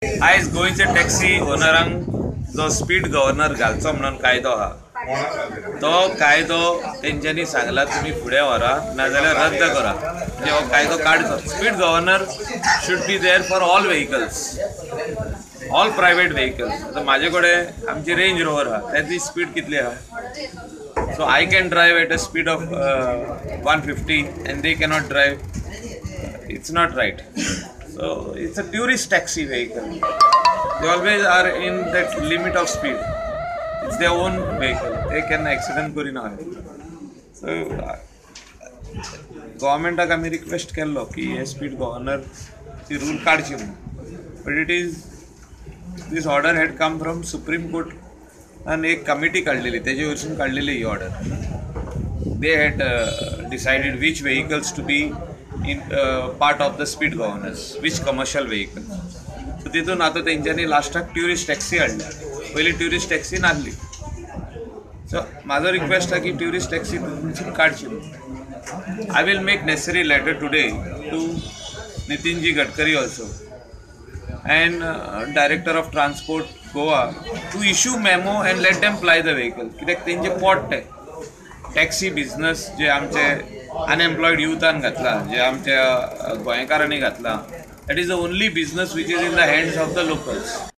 आयज गोंयचे टॅक्सी ओनरांक जो स्पीड गव्हर्नर घालचो म्हणून कायदो आहा, तो कायदो तेंच्यांनी सांगला तुमी फुडें व्हरा नाजाल्यार रद्द करा, म्हणजे हो कायदो काडचो. Speed governor should be there for all vehicles, all private vehicles. आतां म्हाजे कडेन आमची रेंज रोवर आहा, तेजी स्पीड कितली आहा? So I can drive at a speed of 150 and they cannot drive. It's not right. So it's a tourist taxi vehicle. They always are in that limit of speed. It's their own vehicle. They can accident करिना. So गव्हर्मेंटाक आमी request केल्लो की हे speed governor ती rule काडची म्हणून, but it is this order had come from Supreme Court आनी एक कमिटी काडलेली, तेजे वयरसून काडलेली ही order. They had decided which vehicles to be in part of the speed governors, which commercial vehicles. So तितून आतां तेंच्यांनी लास्टाक ट्युरिस्ट टॅक्सी हाडल्या, पयलीं ट्युरिस्ट टॅक्सी नासली. सो म्हाजो रिक्वेस्ट आहा की ट्युरिस्ट टॅक्सी तितूनसून काडची. I will make necessary letter today to Nitinji Gadkari also and Director of Transport Goa to issue memo and let them ply the vehicle. कित्याक तेंचे पोट तें टॅक्सी बिझनस जे आमचे अनएम्प्लॉयड युथान घातला, जे आमच्या गोंयकारांनी घातला, that is the only business which is in the hands of the locals.